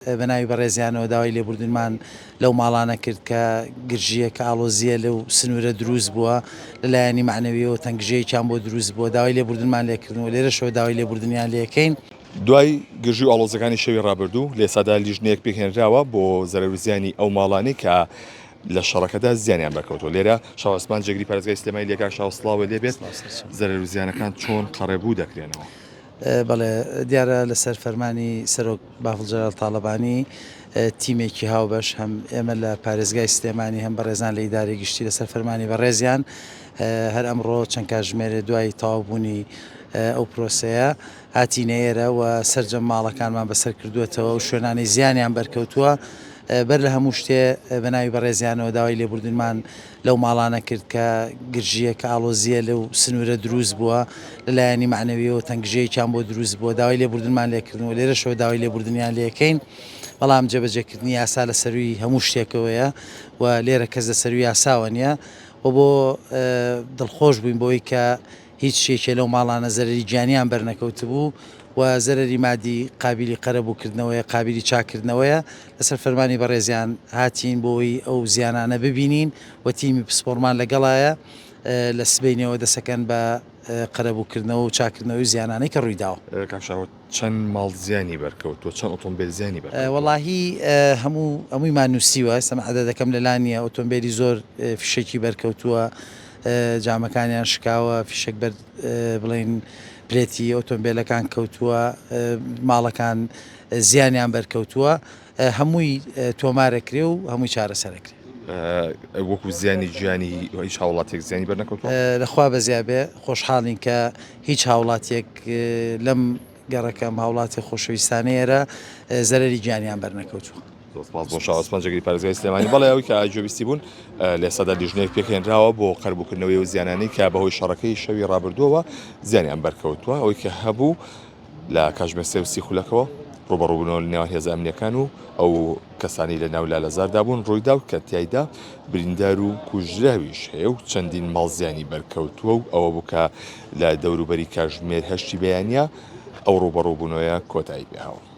بە ناوی بەڕێزیانەوە داوای لێبوردنمان لەو ماڵانە کرد کە گرژییەک، ئاڵۆزییە لەو سنوورە دروست بووە، لە لایەنی مەعنەوییەوە تەنگژەیەکیان بۆ دروست بووە، داوای لێبوردنمان لێکردن و لێرەشەوە داوای لێبوردنیان لێکەین. دوای گرژی و ئاڵۆزیەکانی شەوی ڕابردوو، لە ئێستادا لیژنەیەک پێکهێنراوە بۆ زەرەر و زیانی ئەو ماڵانەی کە لە شەڕەکەدا زیانیان بەرکەوتووە. لێرە شاو عوسمان جێگری پارێزگای سلێمانی لێ کاک شاو سڵاوت لێ بێت، زەرەر و زیانەکان چۆن قەرەبوو دەکرێنەوە؟ بەڵێ دیارە لەسەر فەرمانی سەرۆک بافڵ جەلال تاڵەبانی تیمێکی هاوبەش هەم ئێمە لە پارێزگای سلێمانی هەم بەڕێزان لە ئیدارەی گشتی لەسەر فەرمانی بەڕێزیان هەر ئەمڕۆ چەند کاتژمێرێ دوای تەواوبوونی ئەو پرۆسەیە هاتینە ئێرە و سەرجەم ماڵەکانمان بەسەر کردووەتەوە و شوێنانەی زیانیان بەرکەوتووە بەر لە هەموو شتێ بە ناوی بەڕێزیانەوە داوای لێبوردنمان لەو ماڵانە کرد کە گرژییەک، ئاڵۆزییە لەو سنوورە دروست بووە، لە لایەنی مەعنەوییەوە تەنگژەیەکیان بۆ دروست بووە، داوای لێبوردنمان لێکردن و لێرەشەوە داوای لێبوردنیان لێکەین، بەڵام جێبەجێکردنی یاسا لە سەرووی هەموو شتێکەوەیە و لێرە کەس لە سەرووی یاساوە نییە و بۆ دڵخۆش بووین بەوەی کە هیچ یەکێ لەو ماڵانە زەرەری گیانیان بەرنەکەوتبوو و زەرەری مادی قابیلی قەرەبووکردنەوەیە، قابیلی چاککردنەوەیە، لەسەر فەرمانی بەڕێزیان هاتین بۆی ئەو زیانانە ببینین و تیمی پسپۆڕمان لەگەڵایە لە سبەینێوە دەسەکەن بە قەرەبووکردنەوە و چاککردنەوەی زیانانەی کە ڕوویداوە. کاک شاهۆ چەند ماڵ زیانی بەرکەوتووە؟ چەند ئۆتۆمبێل زیانی بەرکەوتووە؟ وەڵاهی هەموو هەموویمان نووسیوە، ئێستا من عەدەدەکەم لەلا نییە، ئۆتۆمبێلی زۆر فیشەکی بەرکەوتووە، جامەکانیان شکاوە، فیشەک بەر بڵێین پلێتی ئۆتۆمبێلەکان کەوتووە، ماڵەکان زیانیان بەرکەوتووە، هەمووی تۆمارەکرێ و هەمووی چارەسەرەکرێ. وەکو زیانی گیانی هیچ هاوڵاتیەک زیانی بەرنەکەوتووە؟ لە خوا بەزیا بێ خۆشحاڵین کە هیچ هاوڵاتیەک لەم گەڕەکە ئەم هاوڵاتیە خۆشەویستانەی ئێرە زەرەری گیانیان بەرنەکەوتووە. زۆر سپاس بۆ شا عوسمان جێگری پارێزگای سلێمانی. بەڵێ ئەوەی کە گوێبیستی بوون لە ئێستادا لیژنەیەک پێکهێنراوە بۆ قەربووکردنەوەی ئەو زیانانەی کە بەهۆی شەڕەکەی شەوی ڕابردووەوە زیانیان بەرکەوتووە. ئەوەی کە هەبوو لە کاتژمێر 3:30 خولەکەوە ڕووبەڕووبوونەوە لە نێوان هێزە ئەمنییەکان و ئەو کەسانەی لە ناو لالەزاردا بوون ڕوویدا و کە تیایدا بریندار و کوژراویش هەیە و چەندین ماڵ زیانی بەرکەوتووە و ئەوە بوو کە لە دەوروبەری کاتژمێر هەشتی بەیانییە ئەو ڕووبەڕووبوونەوەیە کۆتایی پێهاوە.